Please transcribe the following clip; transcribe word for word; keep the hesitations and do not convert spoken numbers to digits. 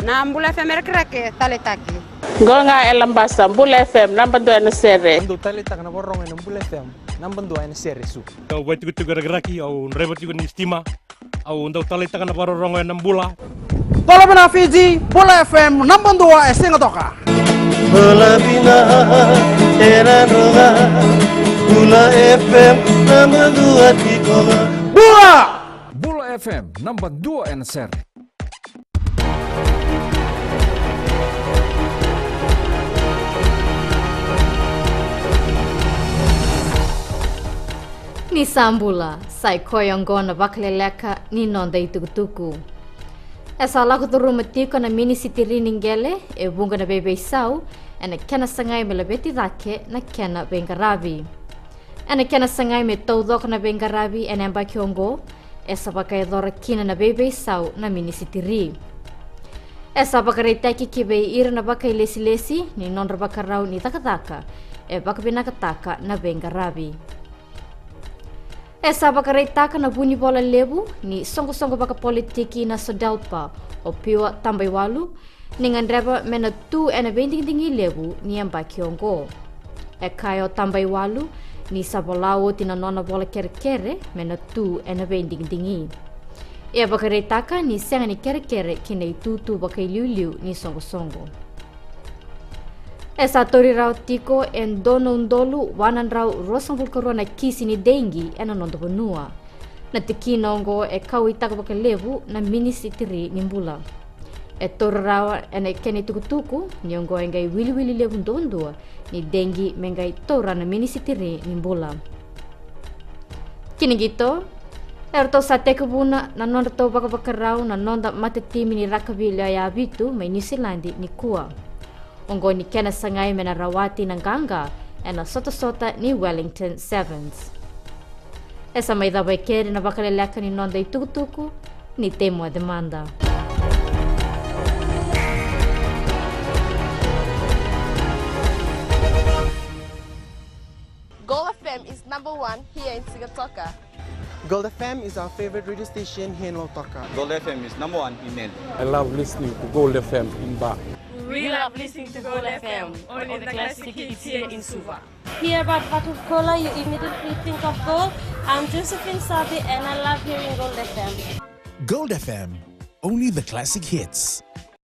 Na Bula F M e Rakiraki, taleitaki. Qo ga e Labasa, Bula F M, naba dua ena sere. Au dau taleitaka na vakarorogo ena Bula F M, naba dua ena sere, Suva. Au vaitikotiko e Rakiraki, au draiva tiko ni sitima. Au dau taleitaka na vakarorogo ena Bula. Bula vinaka Fiji, Bula F M, naba dua e Sigatoka. Bula vinaka e Nadroga, Bula F M, naba dua tiko ga. Bula! Bula F M, naba dua ena sere. Ni sa bula, sa i koya oqo na vakaleleka ni noda itukutuku. E sa lako curuma tiko na minisitiri ni qele e vuqa na veiveisau ena kena sagai me laveti cake na kena veiqaravi. Ena kena sagai me taucoko na veiqaravi ena yabaki oqo, e sa vakayacora kina na veiveisau na minisitiri. E sa vakaraitaki ki vei ira na vakailesilesi ni nodra vakarau ni cakacaka e vakavinakataka na veiqaravi. E sa vakaraitaka na vunivola levu ni soqosoqo vakapolitiki na SODELPA, o Piua Tabaiwalu, ni gadreva me na tu ena veidigidigi levu ni yabaki oqo. E kaya o Tabaiwalu ni sa vola oti na nona vola kerekere me na tu ena veidigidigi. E vakaraitaka ni sega ni kerekere ki na itutu vakailiuliu ni soqosoqo. E sa tauri rawa tiko e dua na udolu wa na drau ruasagavulu ka rua na kisi ni dengue ena noda vanua. Na tikina oqo e kauwaitaka vakalevu na minisitiri ni bula. E taura rawa ena kena itukutuku ni oqo e qai wiliwili levu duadua ni dengue me qai taura na minisitiri ni bula. Kina qito, eratou sa tekivuna na nodratou vakavakarau na noda matatimi ni rakavi lewe yavitu mai Niusiladi nikua. Oqo ni kena sagai me na rawati na qaqa ena sotasota ni Wellington Sevens. E sa mai cava e keri na vakaleleka ni noda itukutuku, ni tei moce mada. Gold F M is number one here in Sigatoka. Gold F M is our favorite radio station here in Lautoka. Gold F M is number one in Nadi. I love listening to Gold F M in Ba. We love listening to Gold F M, only the classic hits here in Suva. Hear about Vatukoula, you immediately think of gold. I'm Josephine Sabi and I love hearing Gold F M. Gold F M, only the classic hits.